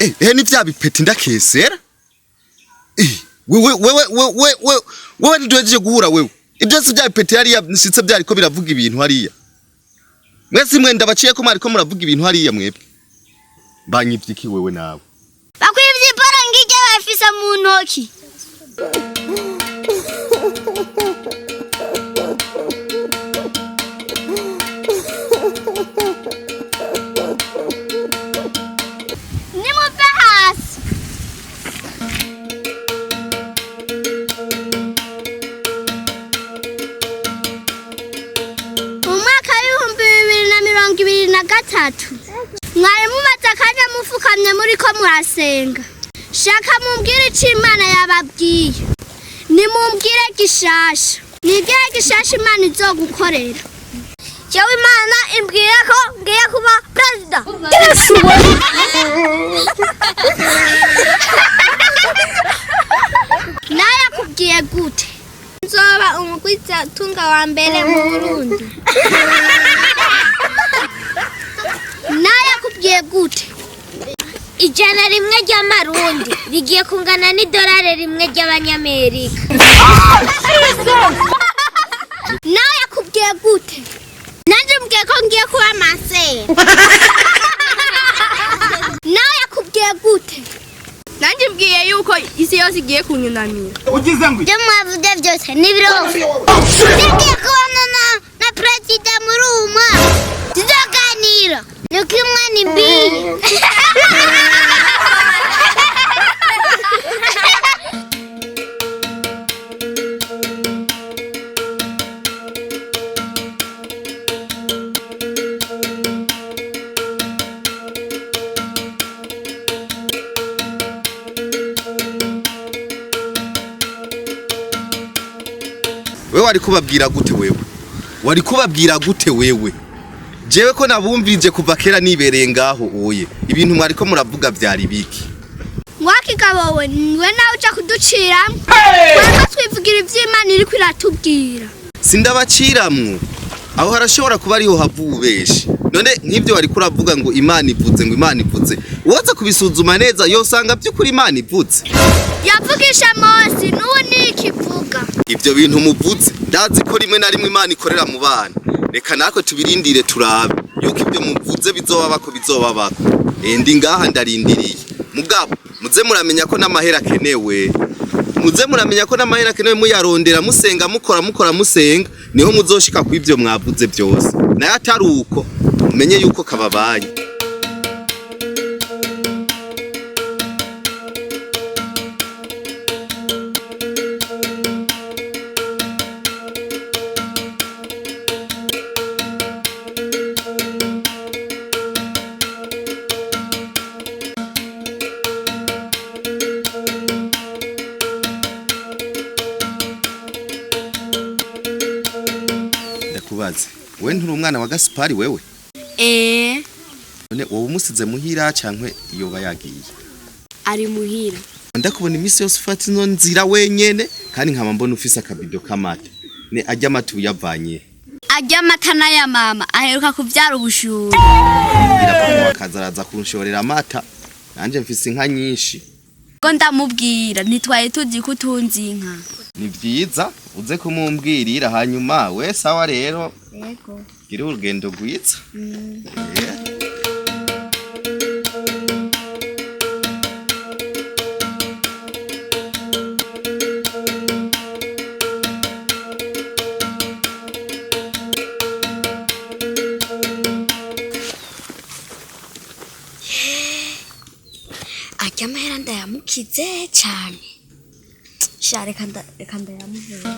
Ni vya bipeti ndakesera. Wewe wewe wewe wewe wewe ntiduhejeje guhura wewe. Ibyo si vya bipeti hariya nshitse byariko biravuga ibintu hariya. Mwese mwe ndabaciye ko mwariko muravuga ibintu hariya mwebwe. Banyivye iki wewe nawe? Bakwivye ibara ngirya bafise mu ntoki. Nimuve hasi. Mu mwaka w'2023 mwari mumaze akanya mufukamye muriko murasenga. Shaka mumbwire ico Imana yababwiye. Nimumbwire gishasha. Nibwire gishasha Imana izogukorera. Jewe Imana imbwira ko ngiye kuba perezida. Naye akubwiye gute? Nzoba umugwizatunga wa mbere mu Burundi. Naye akubwiye gute? 100 ry'amarundi rigiye kungana n'idolari 1 ry'abanyamerika. Nawe yakubwiye gute? Nanje mbwiye ko ngiye kuba masera. Nawe yakubwiye gute? Nanjye mbwiye yuko isi yose igiye kunyunamira. Ugize ngo Ibyo mwavuze byose ni ibirofa. Tugiye kubona na perezida muri uwu mwaka. Tuzoganira. Nuko imwana imbiye. Wewe wari kubabwira gute wewe? Wari kubabwira gute wewe? Jewe ko nabumvije kuva kera nibereye ngaho oye. Ibintu mwariko muravuga vyari biki? Mwakigabo we niwe nawe uja kuduciramwo. Twebwe twivugira ivy'Imana iriko iratubwira. Sindabaciramwo. Aho harashobora kuba ariho hava ububeshi. None nk'ivyo wariko uravuga ngo Imana ivuze ngo Imana ivuze. Uwoza kubisuzuma neza yosanga vy'ukuri Imana ivuze. Yavugisha Mose n'ubu nikivuga. Ivyo bintu muvuze ndazi ko rimwe na rimwe Imana ikorera mu bana. Reka natwe tubirindire turabe yuko ibyo muvuze bizobabako bizobabako. Ndi ngaha ndarindiriye. Mugabo muze muramenya ko n'amahera akenewe. Muze muramenya ko n'amahera akenewe muyarondera musenga mukora mukora musenga niho muzoshika ku ivyo mwavuze byose. Nayo atari uko mumenye yuko kababaye. Ndakubaze, wewe nturi umwana wa Gaspari wewe? None wowe umusize muhira cankwe yoba yagiye? Ari muhira. Ndakubona iminsi yose ufata ino nzira wenyene kandi nkaba mbona ufise akabido k'amata. Ne arya amata uyavanye. Arya amata n'aya mama aheruka kuvyara ubushuhe. Ngira papa akazaraza kunshorera amata. Nanje mfise inka nyinshi. Ngo ndamubwira ntitwari tuzi ko utunze inka. Ni vyiza uze kumumbwirira hanyuma we sawa rero. Yego. Gira urugendo rwiza. Arya amahera ndayamukize cyane. Sha reka ndayamuhere.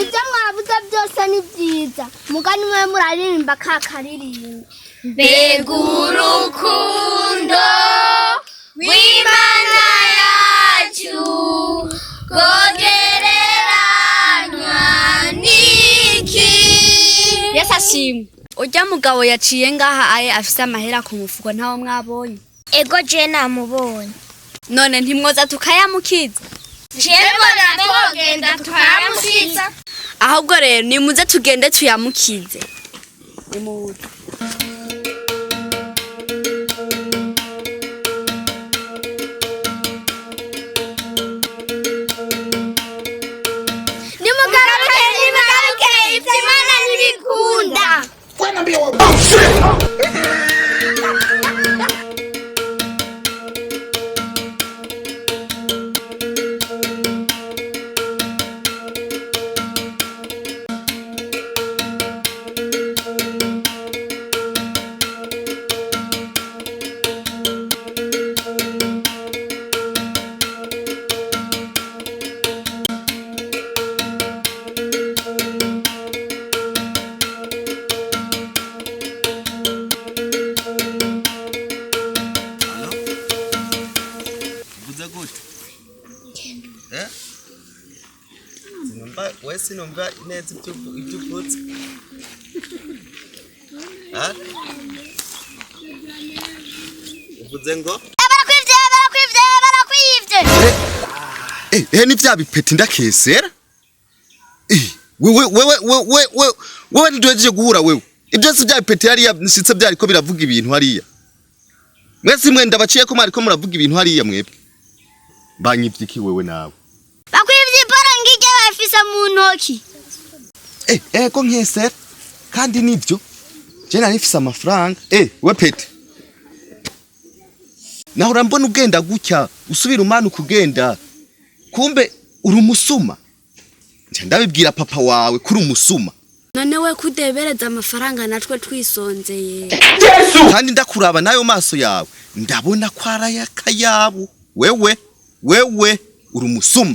Ibyo mwavuze byose ni byiza. Mugani mwe muraririmba ka karirimbo. Mbega urukundo rw'Imana yacu rwogereranywa n'iki? Yesu ashimwe. Urya mugabo yaciye ngaha aye afise amahera ku mufuko, ntawo mwabonye? Ego, je namubonye. None ntimwoza tukayamukiza? Je mbona twogenda tukayamukiza. Ahubwo rero nimuze tugende tuyamukize, nimuze. Nimugaruke, nimugaruke, ibyo Imana ntibikunda. Alo? Uvuze gute? Eh? Sinumva, we sinumva neza ibyo uvuze. Ha? Uvuze ngo? Barakwivye, barakwivye, barakwivye! Eh, ni vya bipeti ndakesera? Eh, wewe wewe wewe wewe wewe ntiduhejeje guhura wewe. Ibyo si bya bipeti hariya nshitse byariko biravuga ibintu hariya. Mwese mwe ndabaciye ko mwariko muravuga ibintu hariya mwebwe. Banyivye iki wewe nawe? Bakwivye ipara ngirya bafise mu ntoki. Eh, ego nkesera. Kandi nivyo. Je nari mfise amafaranga. Eh, we peti. Nahora mbona ugenda gutya, usubira umanuka ugenda. Kumbe uri umusuma. Nca ndabibwira papa wawe kuri umusuma. None we kudebereza amafaranga natwe twisonzeye? Kandi ndakuraba nayo maso yawe, ndabona ko ari ayakayabo. Wewe, wewe uri umusuma.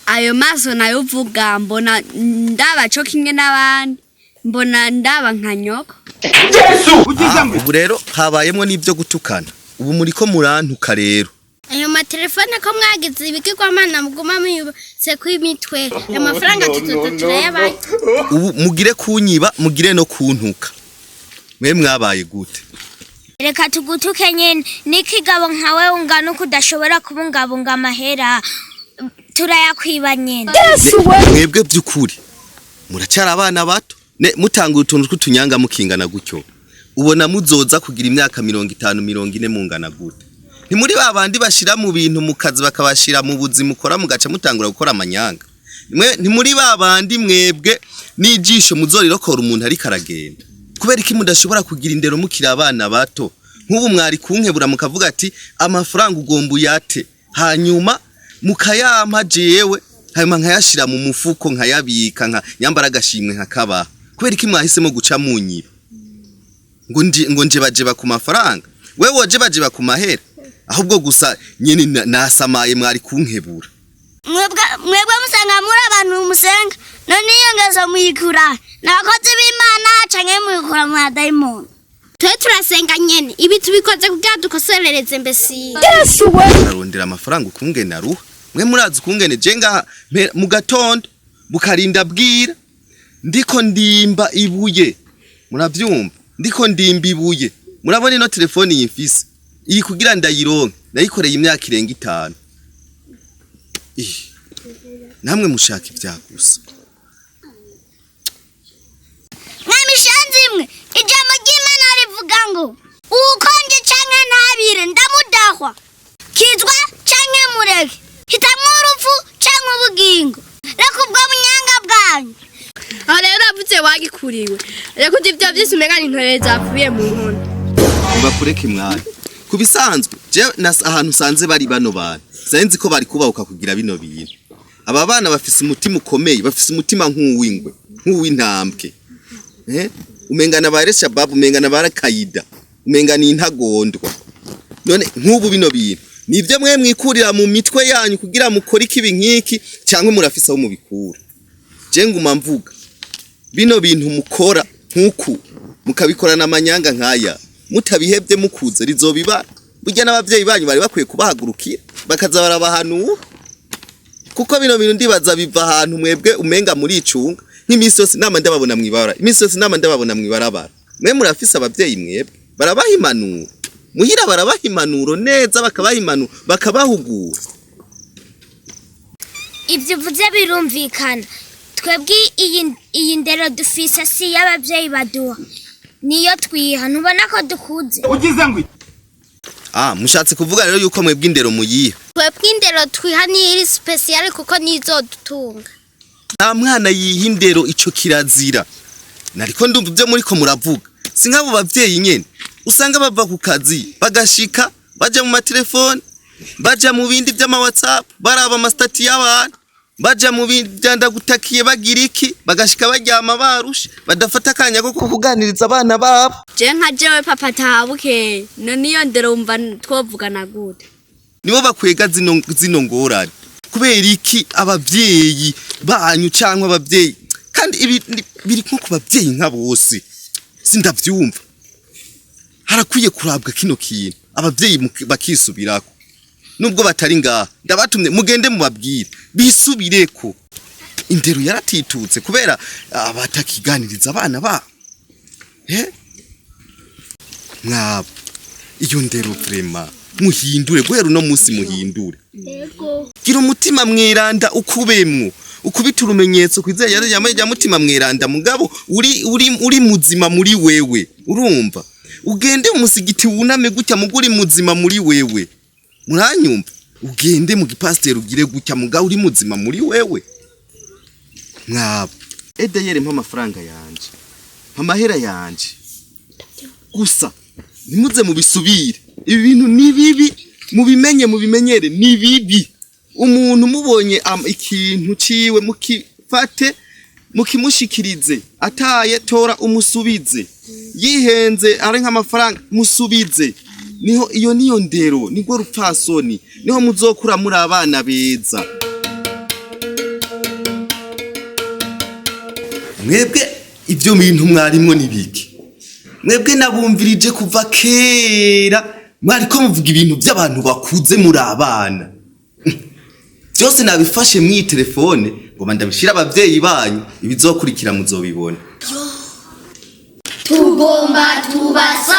Ayo maso nayo uvuga, mbona ndaba co kimwe n'abandi, mbona ndaba nka nyoko. Ah, ubu rero habayemwo n'ibyo gutukana. Ubu muriko murantuka rero. Ayo matelefone ko mwagize ibigirwamana muguma muyubitse ko imitwe, ayo mafaranga tuzoza turayabaye. Ubu mugire kunyiba, mugire no kuntuka. Mwe mwabaye gute? Reka tugutuke nyene. N'ikigabo nkawe ungana uko udashobora kubungabunga amahera, turayakwiba nyene. Mwebwe by'ukuri muracyari abana bato. Ne mutanga utuntu tw'utunyanga mukingana gutyo, ubona muzoza kugira imyaka 50, 40 mungana gute? Ntimuri ba bandi bashira mu bintu mu kazi, bakabashira mu buzima ukora, mugaca mutangura gukora amanyanga. Mwe ntimuri ba bandi mwebwe n'ijisho muzorirokora umuntu ariko aragenda. Kubera iki mudashobora kugira indero mukiri abana bato? Nk'ubu mwari kunkebura mukavuga ati amafaranga ugomba uyate, hanyuma mukayampa jewe, hanyuma nkayashira mu mufuko nkayabika, nka nyambara agashimwe nkakabaha. Kubera iki mwahisemo guca munyiba ngo ndi ngo njebajeba ku mafaranga? Wewe wojebajeba ku mahera? Ahubwo gusa nyene nasamaye, mwari kunkebura. Mwebwe musanga muri abantu musenga, none iyo ngeso muyikura ni abakozi b'Imana canke muyikura mu badayimoni? Twe turasenga nyene, ibi tubikoze kugira dukosorereze mbesi. Arondera amafaranga ukungene aruha. Mwe murazi ukungene je ngaha mu gatondo bukarinda bwira ndiko ndimba ibuye, muravyumva? Ndiko ndimba ibuye. Murabona ino telefoni yimfise iyi, kugira ndayironke nayikoreye imyaka irenga 5. Ih, namwe mushaka ibyagusa. Mwamishanzi imwe, ijambo ry'Imana rivuga ngo uwukonje canke ntabire ndamudahwa. Kizwa canke mureke, hitamwo urupfu canke ubugingo. Reka ubwo bunyanga bwanyu. Aho rero uravuze wagikuriwe. Reka uti ivyo vyose umenga ni intore zapfuye mu nkono. Bakureke mwana. Ku bisanzwe je ahantu usanze bari bano bantu, sinzi ko bari kubahuka kugira bino bintu. Aba bana bafise umutima ukomeye, bafise umutima nk'uw'ingwe, nk'uw'intambwe. Eh, umenga na ba Shababu, umenga na ba Kayida, umenga ni intagondwa. None nk'ubu bino bintu nibyo mwe mwikurira mu mitwe yanyu kugira mukore ikibi nk'iki, cyangwa murafise aho mubikura? Je nguma mvuga, bino bintu mukora nk'uku mukabikorana amanyanga nk'aya, mutabihebye mukuze rizobibara. Burya n'abavyeyi banyu bari bakwiye kubahagurukira bakaza barabahanura, kuko bino bintu ndibaza biva ahantu mwebwe umenga muricunga. Nk'iminsi yose nama ndababona mwibara, iminsi yose nama ndababona mwibarabara. Mwe murafise abavyeyi, mwebwe barabaha impanuro muhira, barabaha impanuro neza, bakabaha impanuro, bakabahugura. Ibyo uvuze birumvikana. Twebwe iyi ndero dufise si iy'ababyeyi baduha, niyo twiha. Ntubona ko dukuze? Ugize ngo Ah, mushatse kuvuga rero yuko mwebwe indero muyiha? Twebwe indero twiha niyo iri spéciale, kuko niyo izodutunga. Nta mwana yiha indero, ico kirazira. Nariko ndumva ibyo muriko muravuga. Si nk'abo bavyeyi nyene usanga bava ku kazi, bagashika baja mu matelefone, baja mu bindi vy'ama WhatsApp, baraba ama statuts y'abantu, baja mu bindi vya ndagutakiye, bagira iki, bagashika baryama barushe, badafata akanya ko kuganiriza abana babo. Je nka jewe, papa ataha bukeye, none iyo ndero wumva twovugana gute? Nibo bakwega zino ngorane. Kubera iki abavyeyi banyu canke abavyeyi, kandi ibi biri nko ku bavyeyi nka bose, sindavyumva. Harakwiye kurabwa kino kintu, abavyeyi bakisubirako. Nubwo batari ngaha, ndabatumye mugende mubabwire bisubireko. Indero yaratitutse kubera batakiganiriza abana babo. Mwabo iyo ndero, vraiment muhindure guhera uno munsi, muhindure. Gira umutima mweranda ukubemwo, ukubita urumenyetso kwizera ya mutima mweranda, mugabo uri muzima muri wewe. Urumva, ugende mu musigiti wuname gutya, mugo uri muzima muri wewe. Muranyumva? Ugende mu gipasiteri ugire gutya, mugabo uri muzima muri wewe. Mwabo edayere, mpa amafaranga yanje, mpa amahera yanje gusa. Ntimuze mubisubire. Ibi bintu ni bibi, mubimenye, mubimenyere, ni bibi. Umuntu mubonye ikintu ciwe, mukifate mukimushikirize. Ataye, tora umusubize. Yihenze, ari nk'amafaranga, musubize. Niho iyo niyo ndero, nibwo rupfasoni, niho muzokura muri abana beza. Mwebwe ibyo bintu mwarimwo nibiki? Mwebwe nabumvirije kuva kera, mwariko muvuga ibintu by'abantu bakuze muri abana. Byose nabifashe mw'iyi telefone ngo ndabishire abavyeyi banyu. Ibizokurikira muzobibona. Tugomba tubasa.